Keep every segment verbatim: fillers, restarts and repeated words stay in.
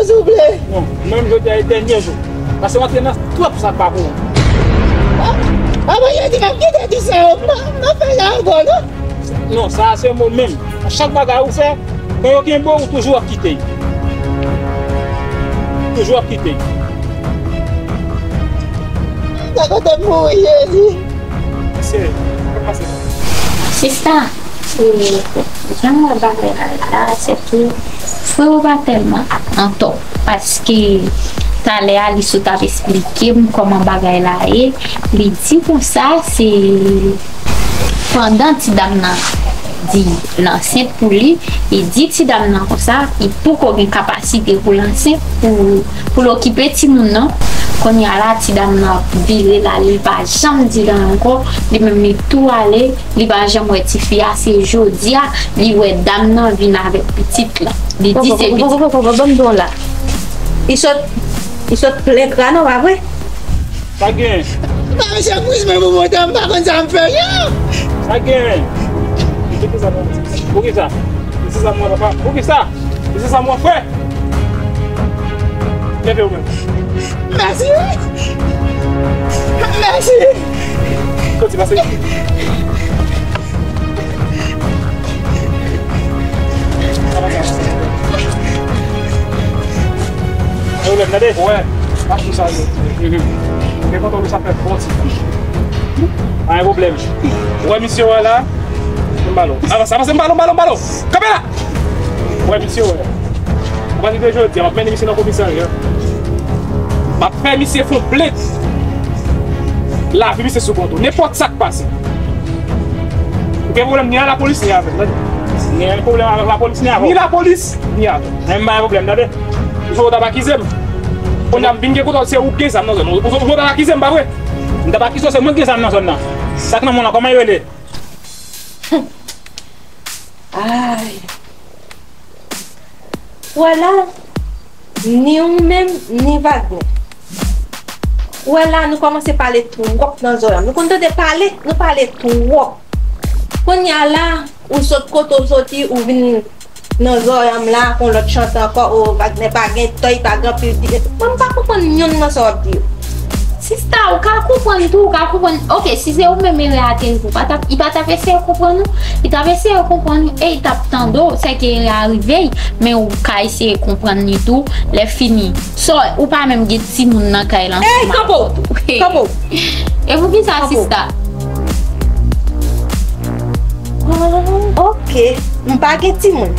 Souple. Non, mwen menm jodi a e dènye jou. Paske w antre nan twòp sa k pa pou ou. Apa yo di m ap kite di sa yo, m pa, m pa fè sa ankò non. Non, sa a se mwen menm. Chak bagay ou fè, kan yo kenbe w, ou toujou ap kite. Toujou ap kite. Sa kote m mouri, Jezi. Mesye, sa k pase? Sista, e, jan m wè bagay la ye la, se ke frè ou pa tèlman antò. Paske talè a, li sot ap esplike m kòman bagay la ye. Li di konsa, se pandan ti dam nan di l ansent pou li, li di ti dam nan konsa, li poko gen kapasite pou l ansent, pou, pou l okipe timoun nan. Kounye a la, ti dam nan vire l ale, li pa janm di l anyen ankò, li menm li tou ale, li pa janm wè tifi a, se jodi a, li wè dam nan vin avèk pitit la. Li di se pitit. Poko, poko, poko, poko, ban m di w la. Li sot, li sot plen kra non, pa vre? Sa gen. Ba misye kriz mwen pou moto, m pa konn sa m fè yo. Sa gen. Poukisa? Poukisa? Poukisa mwen, papa? Poukisa? Poukisa mwen, frè? Kenbe w menm. Mèsi wi. Mèsi. Soti, pase. Yo menm, tande? Wè, machin sa yo. Mhm. Gen kontwòl sa fè bon ti. Pa gen pwoblèm. Ou wè misye wè la? M ba l. Avanse, avanse, m ba l, m ba l, m ba l. Kanpe la! Ou wè misye wè. Apati de jodi a, m ap mennen misye nan komisarya. M ap fè misye fè yon plent. Lavi misye sou kont ou. Nenpòt sa k pase. Ou gen pwoblèm ni a lapolis, ni avè m, tande. Ni pwoblèm avèk lapolis, ni avè w. Ni lapolis, ni avè m. Men m pa gen pwoblèm, tande. Ou sot ap akize m. Kounye a m vin gen kontwòl, se ou k gen zam nan zòn nan. Ou sot ap akize m, pa vre? M t ap akize w, se mwen k gen zam nan zòn nan. Sa k nan men w la, kòman l rele? Ay. Ou wè la, ni ou menm, ni Wagner. Ou wè la, nou kòmanse pale twòp nan zòrèy. Nou konn tande pale, nou pale twòp. Kounye a la, ou sot kote w soti, ou vin nan zòrèy m la, kon lòt chante ankò, o, Wagner pa gen tan, li pa gen anpil timoun. Mwen, m pa konprann yonn nan sa w ap di yo. Sista, ou ka konprann tou, ou ka konprann. Oke, si se ou menm erè a te rive, ou pa t ap, li pa t ap eseye konprann ou? Li t ap eseye konprann ou e li t ap tande w, sèke erè a rive, men ou ka eseye konprann li tou, lè fini. So, ou pa menm gen timoun nan kay la ansanm avèk ou. Ey, kanpe w! Kanpe w! E poukisa, sista? Oh, oke, m pa gen timoun.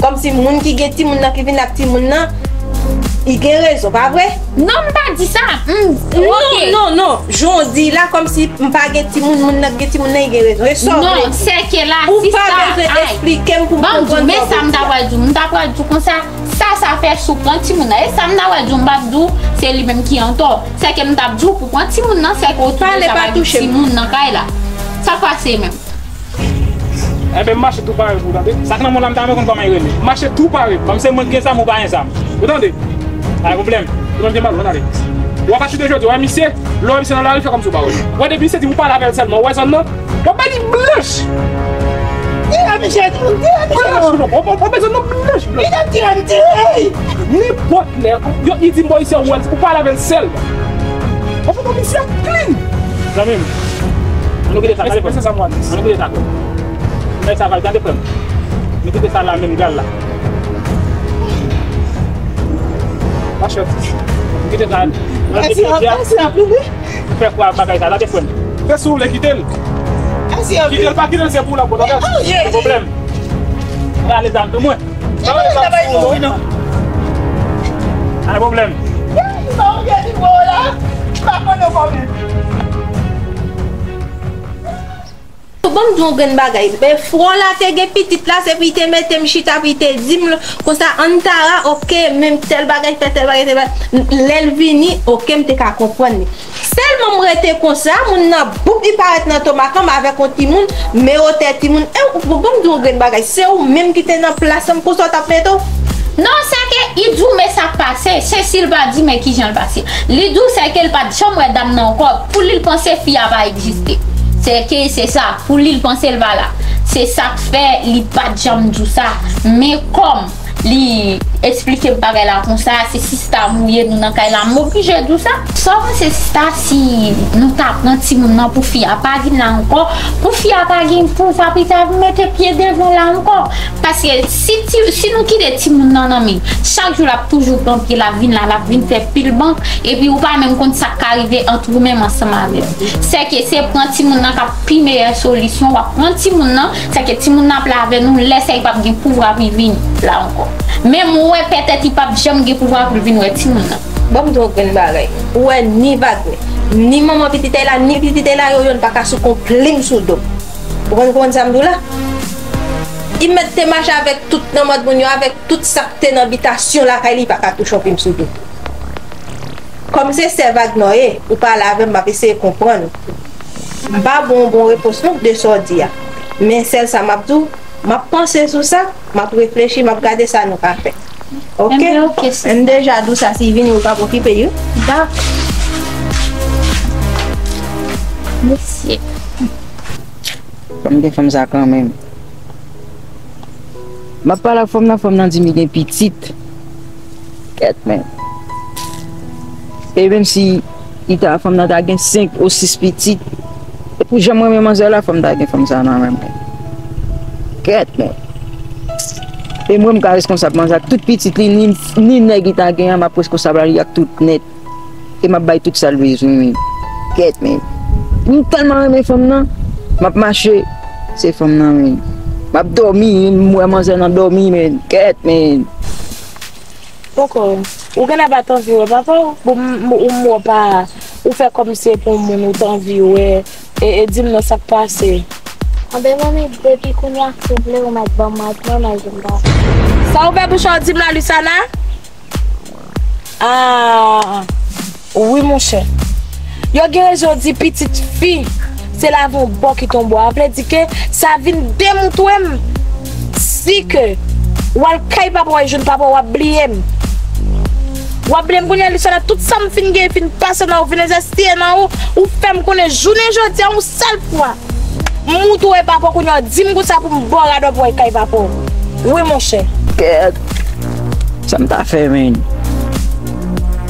Kòmsi moun ki gen timoun nan ki vin ak timoun nan, li gen rezon, pa vre? Non, m pa di sa. Non, non, non. Jan w di la, kòmsi m pa gen timoun, moun nan ki gen timoun nan, li gen rezon. E sa w vle di? Non, sèke la, sista, ay. Ou pa bezwen esplike m pou m konprann sa w vle di a. Ban m di w, men sa m ta pral di w. M ta pral di w konsa, sa, sa fè si w pran timoun nan. E sa m ta pral di w, m p ap di w se li menm ki antò. Sèke m t ap di w pou pran timoun nan, sèke w toujou sot avèk timoun nan kay la. Sa k pase menm? Enben, m mache tou pare pou w tande. Sa k nan men w la, m ta renmen konn kòman l rele. M mache tou pare. Kòm se mwen ki gen zam, ou pa gen zam. Ou tande? Pa gen pwoblèm. Ou menm gen mal, ou tande. W ap achte jodi, w wè misye, lè w wè misye nan lari, fè kòmsi w pa wè. W wè depi misye di pou w pale avè l sèlman, w wè zòn nan, w ap bay li blanch. Tire misye tou, tire misye tou. Blanch, non, w ap bay zòn nan blanch, blanch. Li t ap tire m, tire l. Nenpòt lè, yo, li di m bò isi an, w wè l, ou pale avè l sèlman. W ap wè misye ap clean. Zanmi m, ann nou kite sa, gade frè m. Ann nou kite sa, frè m. Nèg sa pral gade frè m. Nou kite sa la menm, gade la. Machè, nou kite sa. Mèsi anpil, mèsi anpil, wi. Fè kwa bagay sa, gade frè m. Fè si w vle kite l. Mèsi anpil. Kite l, pa kite l, se pou w l ap bon, tande. Pa gen pwoblèm. Gade zam tou mwen. Pa gen pwoblèm. Bon, ban m di w yon grenn bagay. Frè w la te gen pitit la, se pou li te mete m chita, pou li te di m konsa, Antara, oke, men tèl bagay fè, tèl bagay, tèl bagay. Lè l vini, oke, m te ka konprann li. Sèlman m rete konsa, moun nan, boup, li parèt nan tomak lan, m avèk yon timoun, men wotè timoun. E, ou, ban m di w yon grenn bagay, se ou menm ki te nan plas lan, konsa w t ap mete w? Non, sèke li di w men sa k pase, se si l pa di men kijan l pase. Li di w sèke l pa t janm wè dam nan ankò, pou li l panse fi a pa egziste. Sèke se sa, pou li l panse l pa la. Se sa k fè li pa t janm di w sa. Men kòm li eksplike m bagay la konsa, se sista m ou ye, nou nan kay la, m oblije di w sa. Sa w panse, sista, si nou ta pran timoun nan pou fi a pa vin la ankò, pou fi a pa gen pouvwa pou l ta vin mete pye devan la ankò? Paske si ti, si nou kite timoun nan nan men, chak jou l ap toujou pran pye, l ap vin la, l ap vin fè pil bank, epi ou pa menm konn sa k ka rive ant ou menm ansanm avè l. Sèke se pran timoun nan k ap pi meyè solisyon, w ap pran timoun nan, sèke timoun nan ap la avè nou, lè sa li p ap gen pouvwa pou l vin la ankò. Menm ou wè, petèt li p ap janm gen pouvwa pou l vin wè timoun nan. Ban m di w yon grenn bagay. Ou wè, ni Wagner, ni manman pitit la, ni pitit la, yo yonn pa ka sou konplim sou do m. Ou konn, konn sa m di w la? Li mèt te mache avèk tout nan mòd moun yo, avèk tout sa k te nan bitasyon lakay li, pa ka touche yon plim sou do. Kòm se sè Wagner w ye, ou pale avè m, m ap eseye konprann ou. M pa ba w bon repons non de sa w di a. Men sèl sa m ap di w, m ap panse sou sa, m ap reflechi, m ap gade sa nou ka fè. Oke? Enben, oke, sista. M deja di w sa, si vini, ou p ap okipe l, wi. Dakò. Mesye. Fò m gen fanm sa kanmenm. M ap pale ak fanm nan, fanm nan di m li gen pitit. Kèt, men. E menm si li ta, fanm nan ta gen senk ou sis pitit, e pou jan m renmen manzè la, fò m ta gen fanm sa nan men m. Kèt, men. E mwen, m ka reskonsab manzè ak tout pitit li, ni, ni nèg li ta gen an, m ap reskonsab li ak tout nèt. E m ap bay tout sa l bezwen, men. Kèt, men. M tèlman renmen fanm nan, m ap mache, se fanm nan, men. M ap dòmi, m wè manzè nan dòmi, men. Kèt, men. Poko, ou genlè pa t anvi wè papa w? Bon, m, m, ou m wè pa, ou fè kòmsi e pou moun ou t anvi wè, e, e di m non sa k pase. Anben, manmi, depi kounye a, si w vle, ou mèt ban m mwen, non, non, jen pa. Sa ouvè bouch ou di m la, Luciana? Ah, wi, monchè. Yo gen rezon di pitit fi, se lave yon bò kite yon bò. A vle di ke sa vin demontre m si ke w al kay papa w, jwenn papa w, w ap bliye m. W ap bliye m kounye a, Luciana, tout sa m fin gen, fin pase nan ou, fin envesti nan ou, ou fè m konnen jounen jodi a, yon sèl fwa. M moutre w e papa w kounye a, w di m konsa pou m ba w radòt pou w al kay papa w. Wi, monchè. Kèt. Sa m ta fè, men?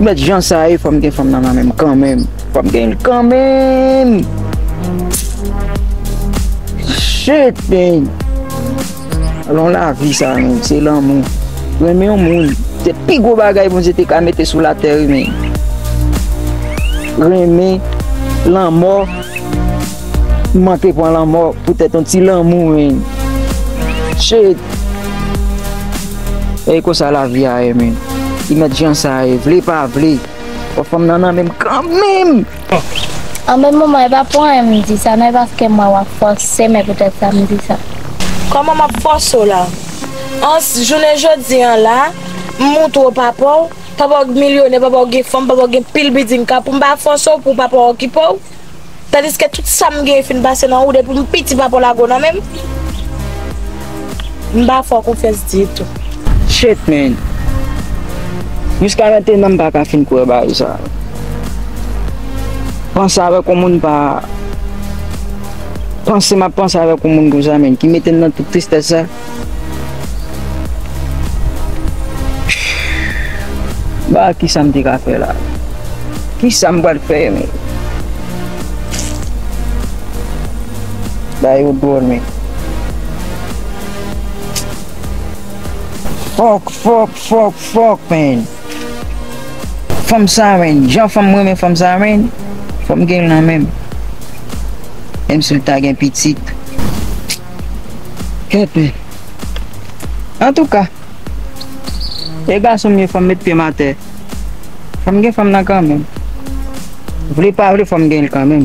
Mèt jan sa ye, fò m gen fanm nan nan men m kanmenm. Fò m gen l kanmenm. Shit, men. Alon lavi sa, men. Se lanmou. Renmen yon moun. Se pi gwo bagay Bondye te ka mete sou latè, wi, men. Renmen, lanmò. M manke pran lanmò poutèt yon ti lanmou, men. Shit. E konsa lavi a ye, men. Li mèt jan sa ye, vle pa vle. Fò fanm nan nan men m kanmenm. Anben, manman, e pa pou anyen m di sa, non, e paske m wè w ap fòse, men poutèt sa m di sa. Kòman m ap fòse w la? An, jounen jodi a la, m moutre w papa w, papa w milyonè, papa w gen fanm, papa w gen pil bilding, ka pou m pa fòse w pou papa w okipe w? Tandiske tout sa m genyen fin pase nan ou depi m piti, papa w lage w nan men m. M pa fè w konfyans ditou. Shit, man. Jiska mentnan m pa ka fin kwè bagay sa. Panse avèk yon moun pa, panse m ap panse avèk yon moun konsa, man, ki mete m nan tout tristès sa. Ba, kisa m te ka fè la? Kisa m pral fè, men? Ba, yo dwòl, men. Fòk, fòk, fòk, fòk, men. Fanm sa, men. Jan fanm mwen renmen fanm sa, men. Fò m gen l nan men m. Menm si l ta gen pitit. Kèt, men. Antouka, e gason m ye, fò m met pye m atè. Fò m gen fanm nan kanmenm. Vle pa vle, fò m gen l kanmenm.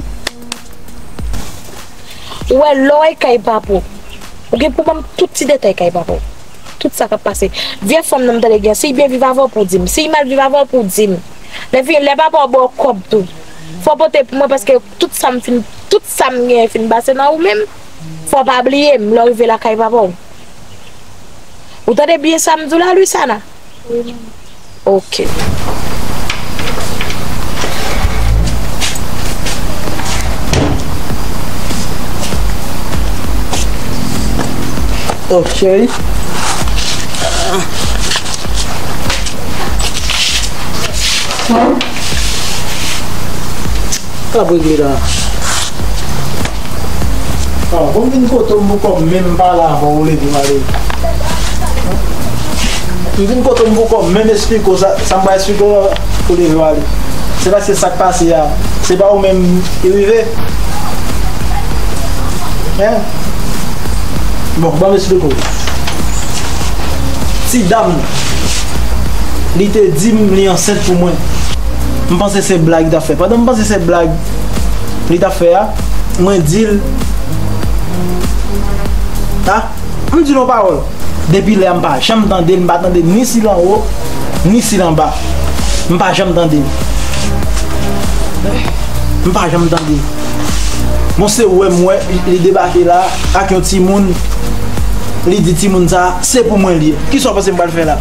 Ou wè, lè w al kay papa w, ou gen pou ban m tout ti detay kay papa w. Tout sa k ap pase. Vye fanm nan m tande gen, si l byen viv avè w pou w di m. Si l mal viv avè w pou w di m. Lè fini, lè papa w ba w kòb tou, fò w pote pou mwen, paske tout sa m fin, tout sa m genyen fin pase nan ou menm. Fò w pa bliye m lè w rive lakay papa w. Ou tande byen sa m di w la, Luciana? Wi, manman. Ok. Oh, cheri. K ap regle la. Ah, bon, m vin kote w, m poko menm pale avè w, ou leve w ale. M vin kote w, m poko menm esplike w sa, sa m pral esplike w, ou leve w ale. Se paske sa k pase a, se pa ou menm ki rive. Hein? Bon, ban m esplike w. Ti dam nan, li te di m li ansent pou mwen. M panse se blag li t ap fè. Pandan m panse se blag li t ap fè a, mwen di l, a, m di l yon pawòl. Depi lè a, m pa janm tande l, m pa tande ni si l anwo, ni si l anba. M pa janm tande l. M pa janm tande l. Bon, se wè m wè, li debake la ak yon timoun. Li di timoun sa, se pou mwen li ye. Kisa w panse m pral fè la?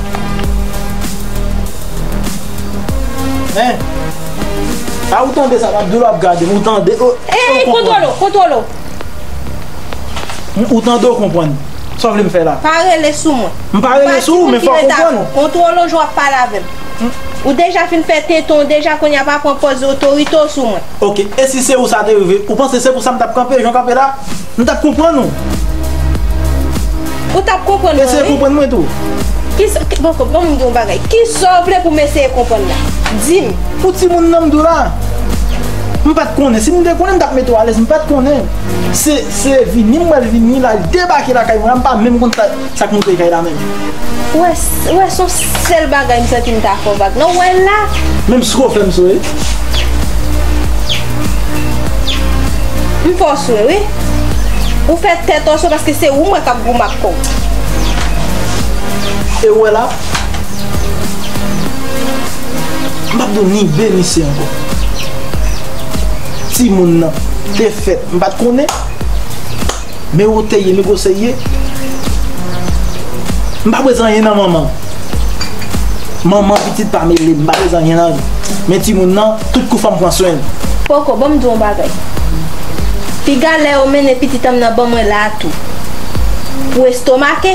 Hein? A, ou tande sa m ap di w la, w ap gade m, ou tande, ou, ou konprann. Ey, kontwole w, kontwole w. Ou tande, ou konprann. Sa w vle m fè la? Pa rele sou mwen. M pa rele sou ou, men fò w konprann. Kontwole w jan w ap pale avè m. Ou deja fin fè tenten w, deja kounye a pa pran pòz otorite w sou mwen. Ok, e si se ou sa te rive, ou panse se pou sa m t ap kanpe, jan w kanpe la? M t ap konprann ou. Ou t ap konprann mwen, wi. Eseye konprann mwen tou. Kisa, ki, bon, bon, m di yon bagay. Kisa w vle pou m eseye konprann la? Di m. Pou timoun nan m di w la. M pa t konnen. Si m te konnen, m t ap mete w alèz. M pa t konnen. Se, se vini m pral vini la, li debake lakay mwen la, m pa menm konn sa, sa k moute kay la menm. Ou wè, s-, ou wè, se yon sèl bagay m santi m ta fè w vag. Non, ou wè l la. Menm si w fè m souri. M fè w swe, wi. Ou fè tèt w swe paske se ou m wè k ap goumen ak kò w. E ou wè la, m p ap di w ni B ni C ankò. Timoun nan te fèt, m pa t konnen. Men ou te ye, men gwo se ye. M pa bezwen anyen nan manman. Manman pitit pa mele, m pa bezwen anyen nan li. Men timoun nan, tout kou fò m pran swen l. Poko, ban m di w yon bagay. Piga lè yo mennen pitit an m nan ban mwen la a tou. Pou estomake.